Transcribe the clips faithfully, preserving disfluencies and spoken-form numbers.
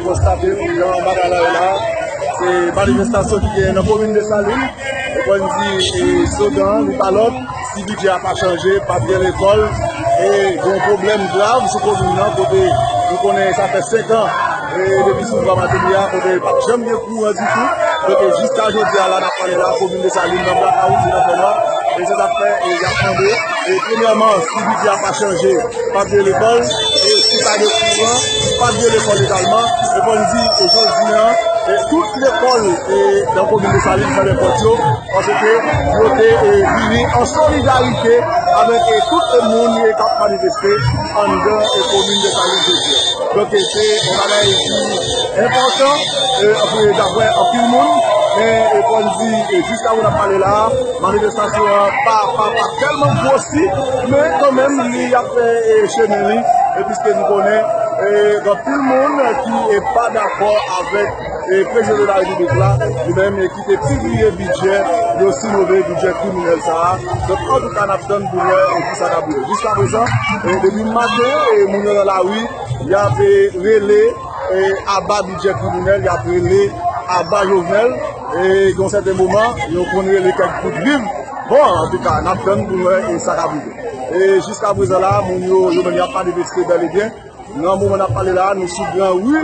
Konstate jan bagay la ye la, se manifestasyon ki genyen nan komin Desalin. E konn di, e, slogan an, li pa lòt, si bidjè a pa chanje, p ap gen lekòl. E gen yon pwoblèm grav sou komin nan, kote nou konnen sa fè senk an, e, depi sou Vwa Mateli a, kote p ap janm gen kouran ditou. Donk, e, jiska jodi a la, n ap pale la, komin Desalin nan blakawout, se nan fènwa. E se sa k fè, e, y ap mande, e, premyèman, si bidjè a pa chanje, p ap gen lekòl, e si pa gen kouran, p ap gen lekòl egalman. E fò n di, e, jodi a, e, tout lekòl, e, nan komin Desalin fèmen pòt yo, paske yo te, e, vini an solidarite avèk, e, tout moun, e, k ap manifeste anndan, e, komin Desalin jodi a. Donk, e, se yon bagay ki enpòtan, e, anpi, daprè anpil moun, men, e, fò n di, e, jiska moun ap pale la, manifestasyon an pa, pa, pa tèlman gwosi, men kanmenm, li ap fè, e, chemen li, e, piske nou konnen, e, gen anpil moun ki, e, pa dakò avèk, e, prezidan de la repiblik la, li menm, e, ki te pibliye bidjè, yo sinove bidjè kriminèl sa a. Donk, antouka, n ap tann pou wè, e, kisa k ap rive. Jiska prezan, e, depi maten, e, moun yo nan lari, y ap, e, rele, e, aba bidjè kriminèl, y ap rele aba Jovenel. E, gen yon sèten moman, yo konn rele kèk kout viv. Bon, antouka, n ap tann pou n wè, e, sa k ap rive. E, jiska prezan la, moun yo, yo menm, y ap manifeste bèl e byen. Nan moman n ap pale la, nou sou gran ri,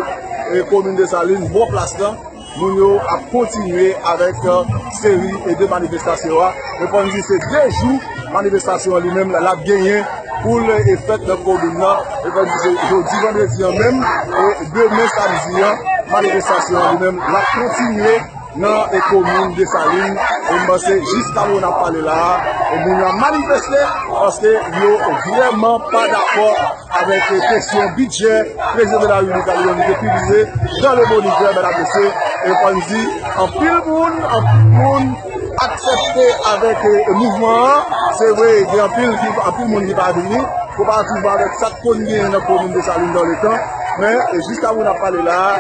e, komin Desalin, bò plas lan. Moun yo ap kontinye avèk, e, seri, e, de manifestasyon a. E fò n di se de jou manifestasyon an li menm la, l ap genyen pou l, e, fèt nan komin nan. E fò n di se jodi vandredi an menm, e demen samdi an, manifestasyon an li menm, l ap kontinye nan, e, komin Desalin. E m panse jiska moun ap pale la a, e moun yo ap manifeste paske yo vrèman pa dakò avèk, e, kesyon bidjè prezidan de la repiblik la li menm li te pibliye dans le Moniteur, medam, mesye. E fò n di, anpil moun, anpil moun aksepte avèk, e, mouvman an. Se vre, gen anpil ki, anpil moun ki pa vini, konparativman avèk sa k konn genyen nan komin Desalin dan letan. Men, e, jiska moun ap pale la a,